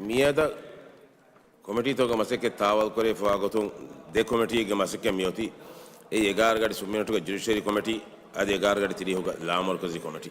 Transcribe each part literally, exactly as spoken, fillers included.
މިއަދަށް ކޮމިޓީތަކުގެ މަސައްކަތް ތާވަލްކުރެވިފައިވާ ގޮތުން ދެ ކޮމިޓީއެއްގެ މަސައްކަތް މިއޮތީ. އެއީ އެގާރަ ގަޑި ސުއްމިނެޓުގެ ޖުޑިޝަރީ ކޮމިޓީ އަދި އެގާރަ ގަޑި ތިރީހުގެ ލާމަރުކަޒީ ކޮމިޓީ.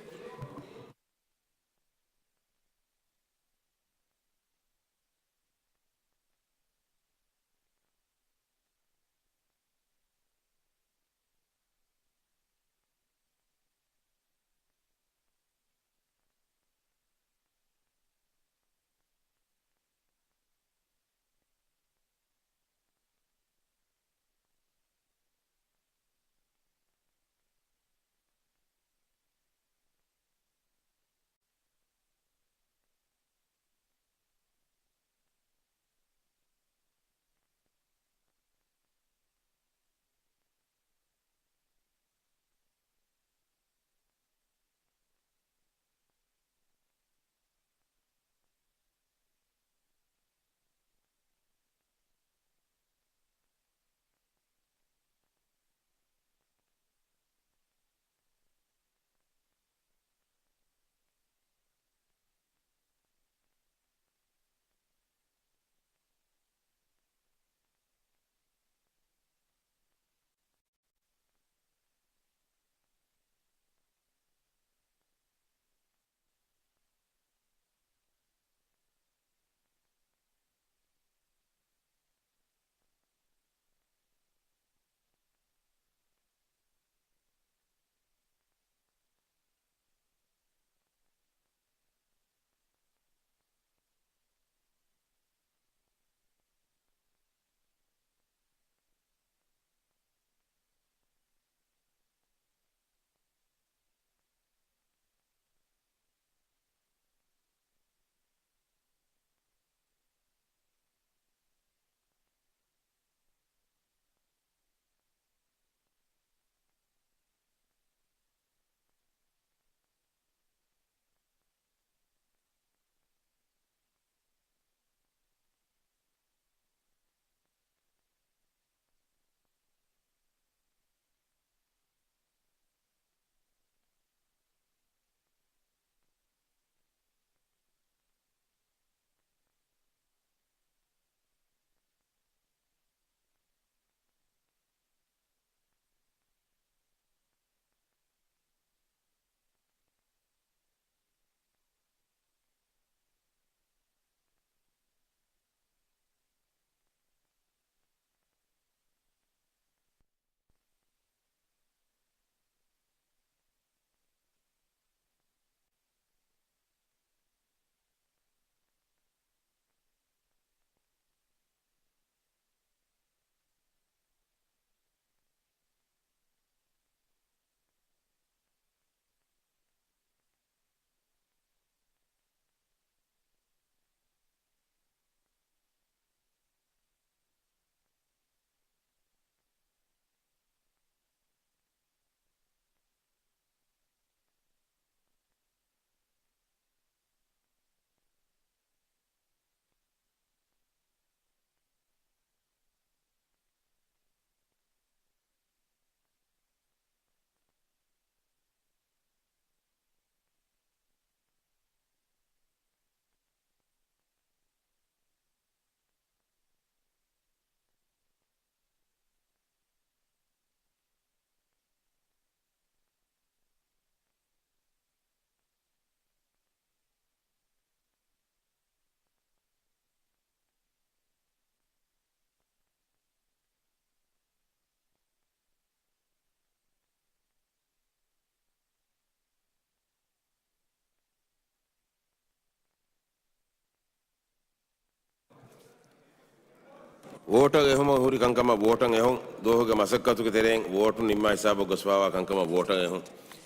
ވޯޓަށް އެހުމަށް ހުރި ކަންކަމަށް ވޯޓަށް އެހުން. ދުވަހުގެ މަސައްކަތުގެ ތެރެއިން ވޯޓު ނިންމާ ހިސާބަށް ގޮސްފާވާ ކަންކަމަށް ވޯޓަށް އެހުން.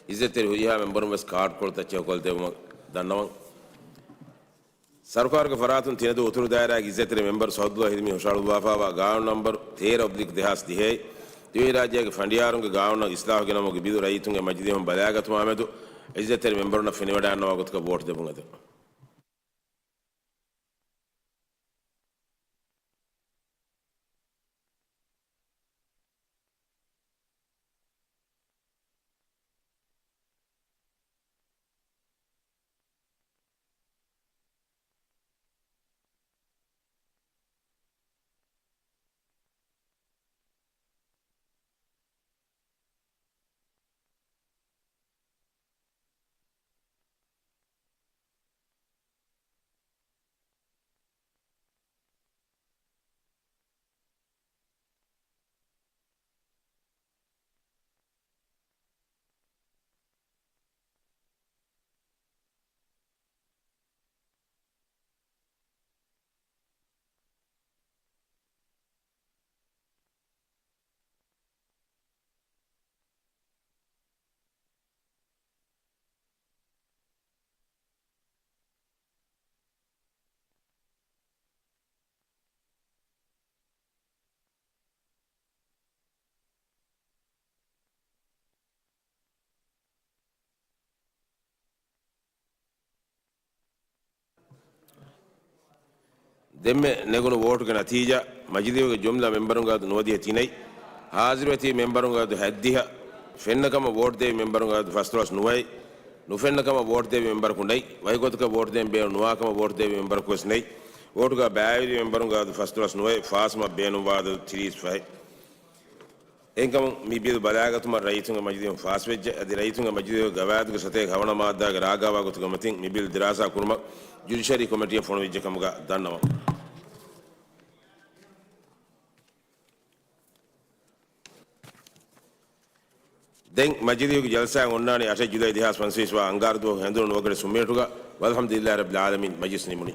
އިއްޒަތްތެރި ހުރިހާ މެމްބަރުން ވެސް ކާޑްކޮޅުތައް ޗެކުކޮށްދެއްވުމަށް ދަންނަވަން. ސަރުކާރުގެ ފަރާތުން ތިނަދޫ އުތުރު ދާއިރާގެ އިއްޒަތްތެރި މެމްބަރު ސައުދުލާ ހިދިމީ ހުށަހަޅުއްވާފާވާ ގާނޫނު ނަމްބަރު ތޭރަ އޮބްލިކް ދެހާސް ދިހައެއް، ދިވެހިރާއްޖޭގެ ފަނޑިޔާރުންގެ ގާނޫނަށް އިސްލާހު ގެނައުމުގެ ބިލު ރައްޔިތުންގެ މަޖިލީހުން ބަލާގަތުމާމެދު އިއްޒަތްތެރި މެމްބަރުންނަށް ފެނިވަޑައިގަންނަވާ ގޮތަކަށް ވޯޓު ދެއްވުން އެދެން. ދެންމެ ނެގުނު ވޯޓުގެ ނަތީޖާ، މަޖިލީހުގެ ޖުމްލަ މެމްބަރުންގެ އަދަދު ނުވަދިހަ ތިނެއް، ހާޒިރުވެތި މެމްބަރުންގެ އަދަދު ހަތްދިހަ، ފެންނަ ކަމަށް ވޯޓް ދެވި މެމްބަރުންގެ އަދަދު ފަސްދޮޅަސް ނުވައެއް، ނުފެންނަ ކަމަށް ވޯޓް ދެވި މެމްބަރަކު ނެތް، ވަކި ގޮތަކަށް ވޯޓް ދޭން ބޭނުން ނުވާ ކަމަށް ވޯޓް ދެވި މެމްބަރަކު ވެސް ނެތް. ވޯޓުގަ ބައިވެރި މެމްބަރުންގެ އަދަދު ފަސްދޮޅަސް ނުވައެއް، ފާސް ކަމަށް ބޭނުންވާ އަދަދު ތިރީސް ފަހެއް. އެހެންކަމުން މި ބިލް ބަލާގަތުމަށް ރައްޔިތުންގެ މަޖިލީހުން ފާސްވެއްޖެ. އަދި ރައްޔިތުންގެ މަޖިލީހުގެ ގަވާއިދުގެ ސަތޭކަ ހަވަނަ މާއްދާގެ ރާގާވާ ގޮތުގެ މަތިން މި ބިލް ދިރާސާ ކުރުމަށް ޖުޑިޝަރީ ކޮމިޓީއަށް ފޮނުވިއްޖެ ކަމުގަ ދަންނަވަން. ދެން މަޖިލީހުގެ ޖަލްސާއެއް އޮންނާނީ އަށެއް ޖުލައި ދެހާސް ފަންސަވީސް ވާ އަންގާރަ ދުވަހު ހެނދުނު ނުވަ ގަޑި ސުންމިނެޓުގަ. ވަލްޙަމްދުލިއްލާހި ރައްބިލް ޢާލަމީން. މަޖިލިސް ނިމުނީ.